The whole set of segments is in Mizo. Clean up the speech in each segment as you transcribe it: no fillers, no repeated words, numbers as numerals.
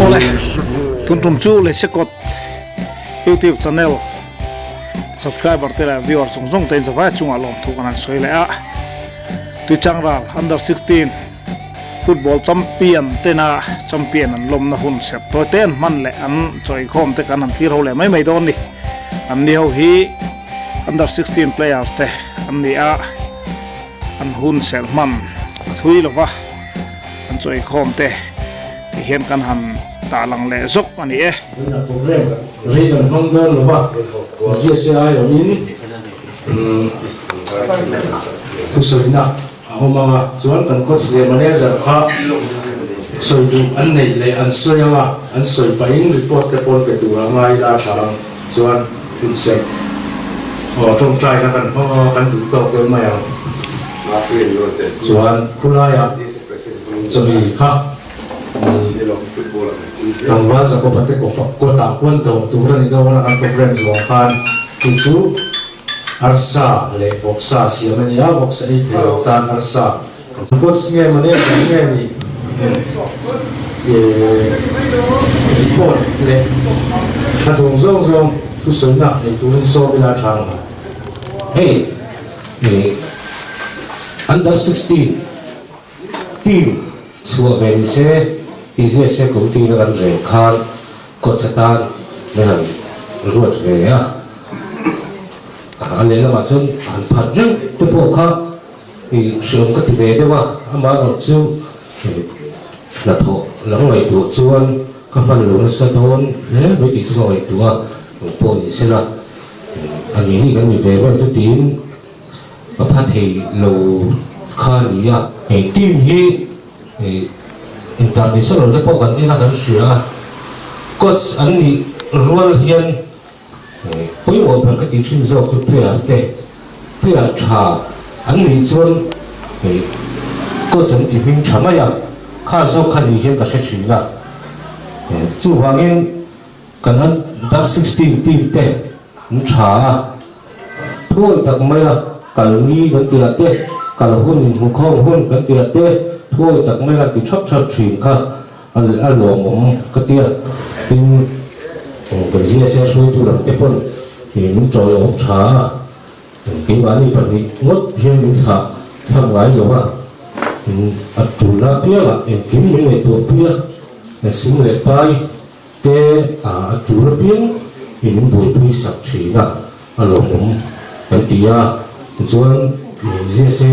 Awle, tun tum chu Leisekawt YouTube channel subscriber te leh viewer zawng zawng te in zavai chungah lawmthu kan han sawi leh a. Tuichangral under 16 football champion tena champion an lawmna hun serh tawi te an hman leh an chawikhawm te kan han thlir ho leh mai mai dawn ni. An ni ho hi under 16 players te an ni a. An hun serh hman a thui lova, an chawikhawm te ti hian kan han tah lang leh zawk a ni e. Vawiinah program rei kan hmang dawn lova, GSA aiawhin thusawina a awm ang a, chuan kan coach leh manager kha sawi duh an neih leh an sawi ang a, an sawi pahin report te pawn pe tur a ngai ila tha ang. Chuan hunserh aw tawngtaina kan hmang a, kan duh tawk deuh mai ang. Chuan khulaiah chawei kha tlangval Jakoba te kawtah khuan dawh tur a ni dawn a, kan program zawng khan chu chu arsa leh vawksa siam a ni a, vawksa ei thei lo tan arsa. Coach nge manager nge ni report leh tha dawng zawng zawng thusawina nei turin sawm ila tha ang. Hei under 16 team chhuah ve ni se tih zia se committee na kan reng khan coach atan min han ruat ve a, a lehlamah chuan han phat reng te pawh kha I hriam ka ti ve deuh a, amaherawh chu hnathawh lam ngaihtuah chuan ka hman lo nasa dawn hle mai tih chu ka ngaihtuah a, eng pawh ni sela a ni hi kan ni ve mai chu tiin ka pha thei lo kha a ni a. Hei team hi international te pawh kan en a kan hria a, coach an nih rual hian Pawimawh ber ka tih thin zawk chu player te, player tha an nih chuan coach an ti hming tha mai a, kha zawk kha ni hian ka hre thin a. Chuvangin kan under 16 team te an tha a, thuawi tak mai a kal ni kan tih ah te, kal hun inhmukhawm hun kan tih ah te thuawi tak mai a ti thap thap thin kha. A lawmawm ka ti a, tin kan GSA hruaitu lam te pawn min tawiawm tha a, keimahni pahnih ngawt hian min thlah thlang ngai lo a, a tulna apiangah engkim min ngaihtuah pui a, sum leh pai te a tul apiang min buaipui sak thin a, a lawmawm kan ti a, tichuan GSA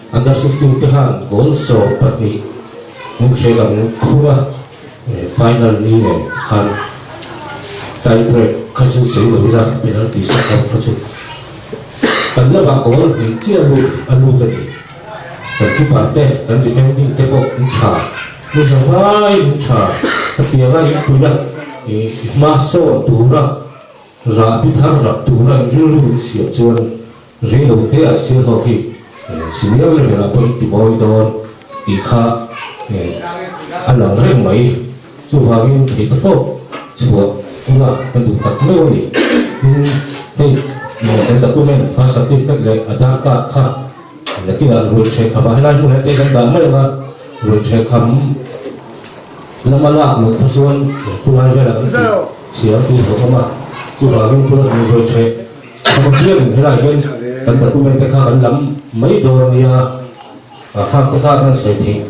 Under 16 te khan goal 12 hmung hrek an khung a, final ni nen khan tie break kha chu sawi lo ila penalty sak ang kha chu kan lamah goal hnih chiah lut a lut a ni. Kan keeper te, kan defending te pawh an tha, ni zavai an tha, hetianga inpui a hma sawn tura rahbi thar rap tura rilru in siam chuan Rei lo te ah sir ho hi senior level ah pawh in ti mawi dawn tih kha a lang reng mai. Chuvangin theih ta tawp chhuah ula ka duh tak meuh a ni. Tin, hei kan document kha certificate leh Aadhaar card kha nakinah ruai ṭheh kham ah helai hmun hete kan dah mai ang a, ruai ṭheh kham lama lak loh kha chuan khulai velah kan tih chhiar tih hlauhawm a. Chuvangin ruai ṭheh Khama biakin helai hian kan document te kha kan lam mai dawn nia, a khak te kha kan sawi theih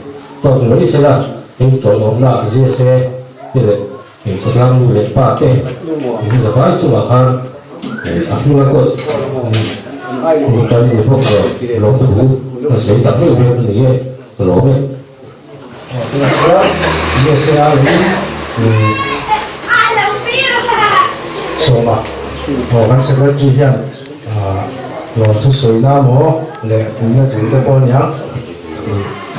tawk mai sela, hei tawihawmna GSA te leh hei khawtlang nu leh pa te in zavai chungah khan a hming a coach kan ni bawk nen lawmthu kan sawi tak meuh vek a ni e, ka lawm e. Tunah chuan GSA in sawma aw kan secretary hian lawm thu sawina maw leh fuihna thu te pawh a ni ang.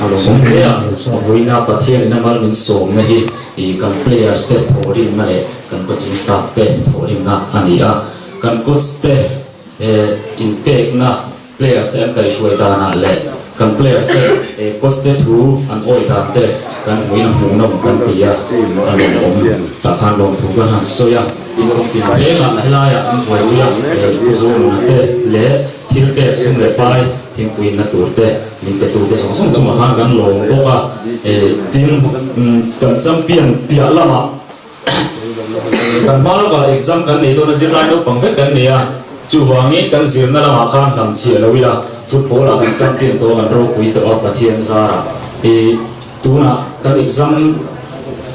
Sawmtea vawiina Pathian in a mal min sawmna hi kan players te thawhrimna leh kan coaching staff te thawhrimna a ni a, kan coach te inpekna Players te an kaihhruai danah leh kan players te coach te thu an awih dan te kan hmuhin a hmuhnawm kan ti a, a lawmawm tah khan lawmthu kan han sawi a, tin kawng tin rengah helaiah an buaipui a, kuzunna te leh thil pek sum leh pai. Thingpui inna tur te min pe tu te zawng zawng chungah khan kan lawm bawk a, tin kan champion piah lamah kan hma lawkah exam kan nei dawn a zirlai naupang vek kan nei a, chuvangin kan zirna lamah khan hlam chhiah lo ila football ah kan champion tawh a kan ropui tawh a Pathian zarah ih tunah kan exam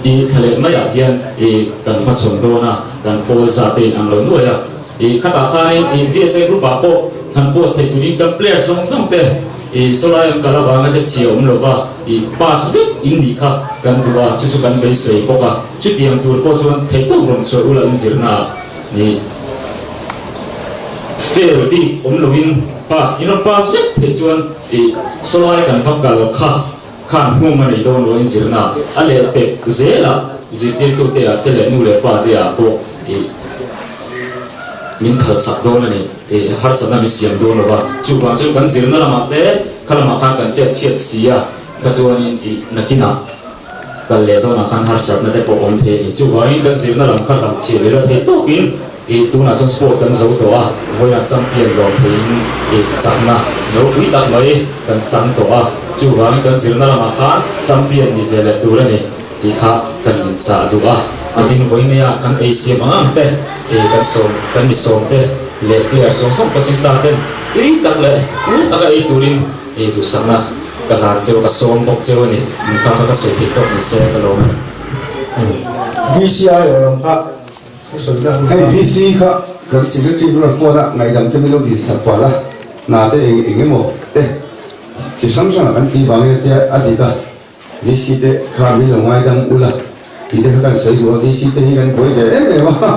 ih thla leh maiah hian ih kan hmachhawn dawn a kan pawl zat te in ang lo nuai a. Ih khatah khanin ih GSA group ah pawh han post theih turin kan player zawng zawng te ih sawlai an kal avanga che chhia awm lova ih pass vek in nih kha kan duh a, chu chu kan beisei bawk a, chutiang tur pawh chuan theihtawp rawn chhuah ula in zirna ah ih fail bik awm loin pass in rawn pass vek theih chuan ih sawlai kan va kal kha khan hmung a nei dawn lo in zirna a lehpek zel a, zirtirtute ah te leh nu leh pa te ah pawh ih. Min phalsak dawn a ni, ih harsatna min siam dawn lo va, chuvang chuan kan zirna lamah te kha lamah khan kan chet chhiat si a, kha chuanin ih nakinah kal leh dawnah khan harsatna te pawh awm thei a ni. Chuvangin kan zirna lam kha lam chhiah leh la thei tawpin ih tunah chuan sport kan zo tawh a, vawiinah champion lawm theiin ih chakna ropui tak mai kan chang tawh a, chuvangin kan zirna lamah khan champion ni ve leh tur a ni. Tih kha kan inchah duh a, a ding vawinia kan ei siam ang ang te, ei kan sawm, kan mi sawm te leh player zawng zawng coaching staff ten tui tak leh pur taka ei turin ei duhsakna ka hlan cheu, ka sawm bawk cheu a ni. Min kha kha ka sawi theih tawk ni se ka lawm e. VC ai awh lam kha thu sawi na hun Hei VC kha kan secretary bulah phone a ngaihdam te min lo din sak palh a, hna te eng eng emaw te chi hrang hrangah kan tih vangin a tia a dik a. VC te kha min lo ngaidam ula tih te kha kan sawi duh a, VC te hi kan buai ve em em a,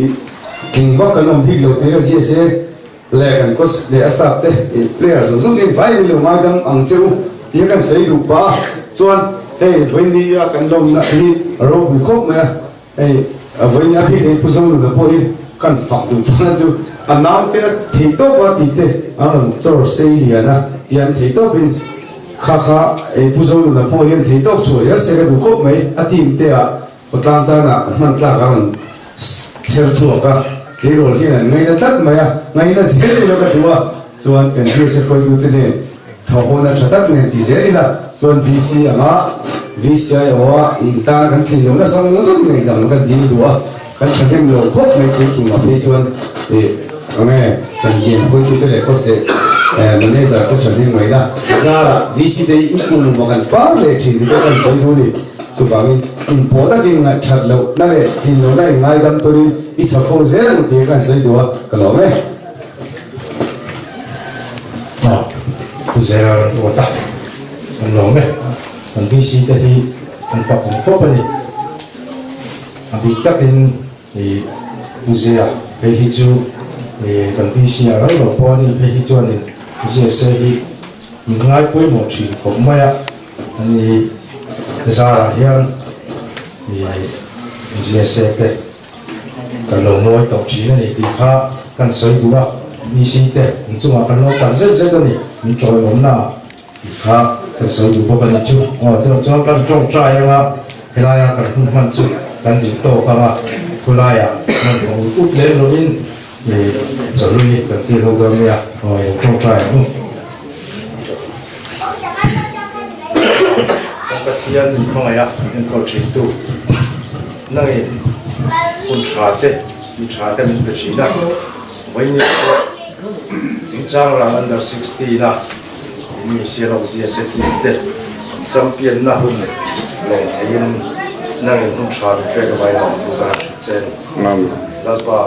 ih tling vak kan awm bik lo tih kha zia se leh kan coach leh a staff te ih player zawng zawng te hi vai min lo ngaidam ang che u tih kha kan sawi duh pah a, chuan hei vawinia kan lawmna hi a ropui khawp mai a. Hei a vawiin a bik hei Pu Zonuna pawh hi kan fak duh phah na chu a naute a thei tawp a tih te an rawn chawr sei lian a tih an thei tawp in kha kha hei Pu Zonuna pawh hian thei tawp chhuah zel se ka duh khawp mai a team te ah khawtlang tan ah hman tlak a rawn chher chhuak a tleirawl hian an ngaina tlat mai a ngaina zel ila ka duh a chuan kan zir se hruaitu te nen Thawhhawna tha tak nen ti zel ila chuan VC anga VCIO a in tan kan tlin lohna zawng zawng ngaihdam kan dil duh a, kan thahnem lo khawp mai tun tumah phei chuan ih enge kan game hruaitute leh coach leh manager te thahnem ngaihna zarah VC te hi inkulum a kan par leh thin tih te kan sawi duh a ni. Chuvangin inpawh takin ngaihthat lohna leh tlin lohna in ngaidam turin i thawkho zel ang tih kan sawi duh a, ka lawm e. Ah, Pu Zela rawn ruat a, kan lawm e. Kan VC te hi an fak awm khawp a ni. A bik takin i Pu Zia phei hi chu i kan VC ah rau rau pawh a ni phei hi chuanin GSA hi min ngai pawimawh thin khawp mai a, ani zarah hian i GSA te Kan lo ngawi tawh thin a ni tih kha kan sawi duh a, VC te in chungah kan lo kal zet zet a ni, min tawiawmna ah tih kha kan sawi duh bawk a ni chu. Aw tunah chuan kan tawngtai anga helaia kan hun hman chu kan duh tawk anga khulaiah hman tawh ut ut lem lovin ih chawlui kan kil ho dawn nia, aw eng tawngtai ang u. Kan Pathian min hmangaih a, min enkawl thin tu. Nangin hun tha te, mi tha te min pe thin a, vawiin pawh Tuichang Under 16 a mi Sialawk Zia se team te champion na hun lawm theiin nangin hun tha min pek avai lawm thu ka han hrilh che a ni. Lalpa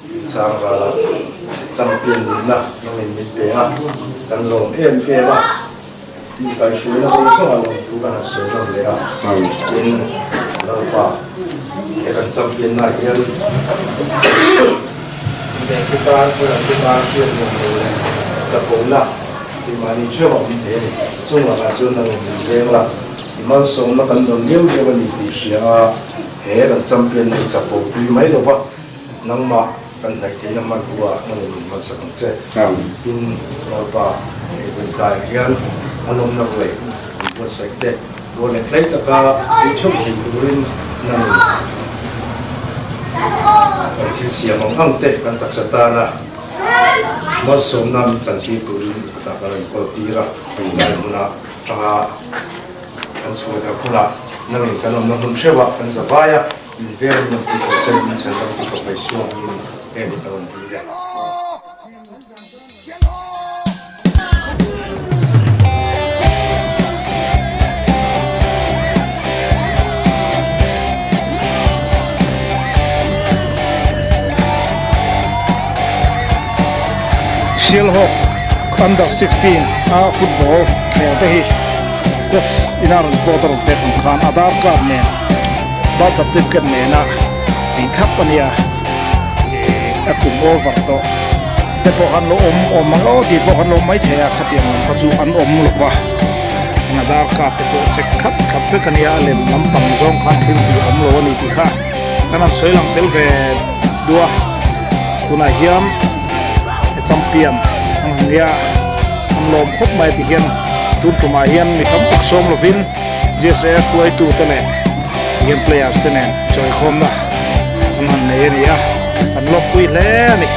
Tuichang Rala champion nihna nangin min pe a, kan lawm em em a. Inkaihhruaina zawng zawng a lawm thu kan han sawi hlawm leh a, tin Lalpa he kan champion na hian lehkha tan khawi te tan hriat nuam lo leh chapona keimahni theuh a awm thei a ni. Chung lakah chuan nang in min veng la, i malsawmna kan dawn liau liau a ni tih hria a, he kan champion na hi chapo pui mai lova nangmah Kan hnaih theihna hmanrua a rawn hmansak ang che. Tin, Lalpa, hei vawi tlaiah hian a lawmna ruai an buatsaih te, rual leh tlai taka ei theuh thei turin nangin kan thil siam ang ang te kan taksa tana. Malsawmna min chantir turin i kutah kan rawn kawl tir a, tlai hmunah tanga kan chhuah darh hunah nangin kan awmna hmun theuhah kan za vai a, min veng min awmpui tur che min chhandam tu fapa Isua hmingin heng hi kan rawn dil e. Sialhawk Under 16 a football khel te hi coach ina rawn pawt a rawn pek ang khan Aadhaar card nen birth certificate nena tih thlap a nia a kum over tawh te pawh khan lo awm awm ang aw tih pawh khan lo awm maithei a khatiang lam kha chu an awm lo va an Aadhaar card te pawh check khat khat vek a nia a lem lampang zawng khan thil tih a awm lo a ni tih kha kan han sawi lang tel ve duh a tunah hian champion an han nia an lawm khawp mai ti hian tun tumah hian mi tam tak sawm lovin GSA hruaitu te leh ti hian players te nen chawikhawmna an han nei a ni a kan lawmpui hle a ni.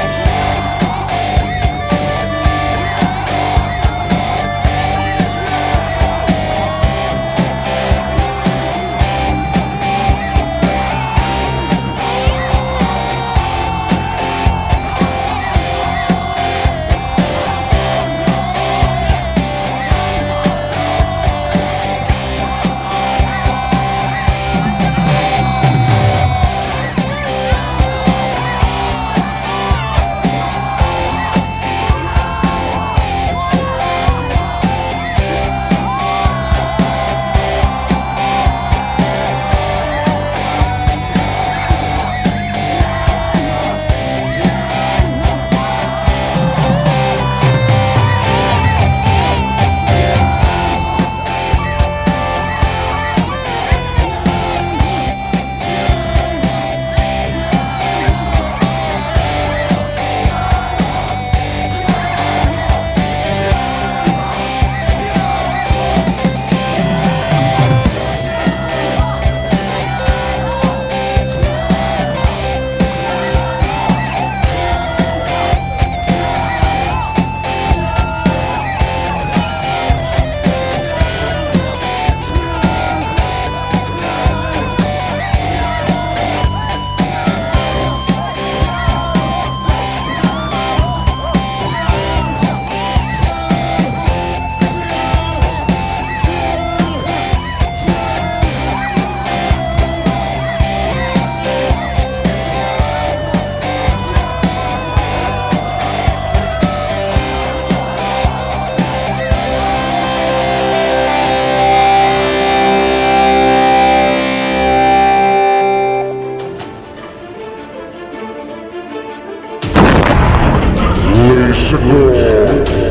Let's go.